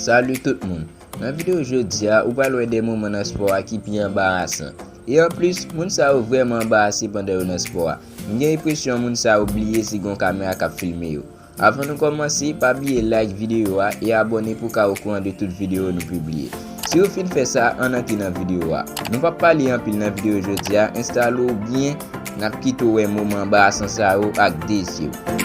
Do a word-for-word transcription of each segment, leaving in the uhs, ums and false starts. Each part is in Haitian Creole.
Salut tout moun. Nan videyo jodi a, ou pral wè de moman nan spò a ki pi anbarasan. E anplis, moun sa yo vrèman anbarase pandan yo nan spò a. M gen enpresyon moun sa yo bliye si gon kamera k ap filme yo. Avan nou kòmanse, pa bliye like videyo a e abòne pou w ka okouran de tout videyo nou pibliye. Si w fin fè sa, ann antre nan videyo a. Nou p ap pale anpil nan videyo jodi a, enstale w byen, n ap kite w wè moman anbarasan sa yo ak de zye w.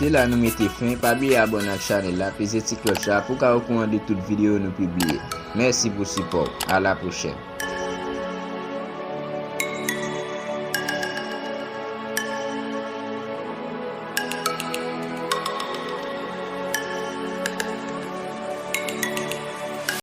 Se la nou mete fen, pa bliye abòne ak chanèl la, peze ti klòch la pou w ka okouran de tout videyo nou pibliye. Mèsi pou sipò w, a la pwochèn.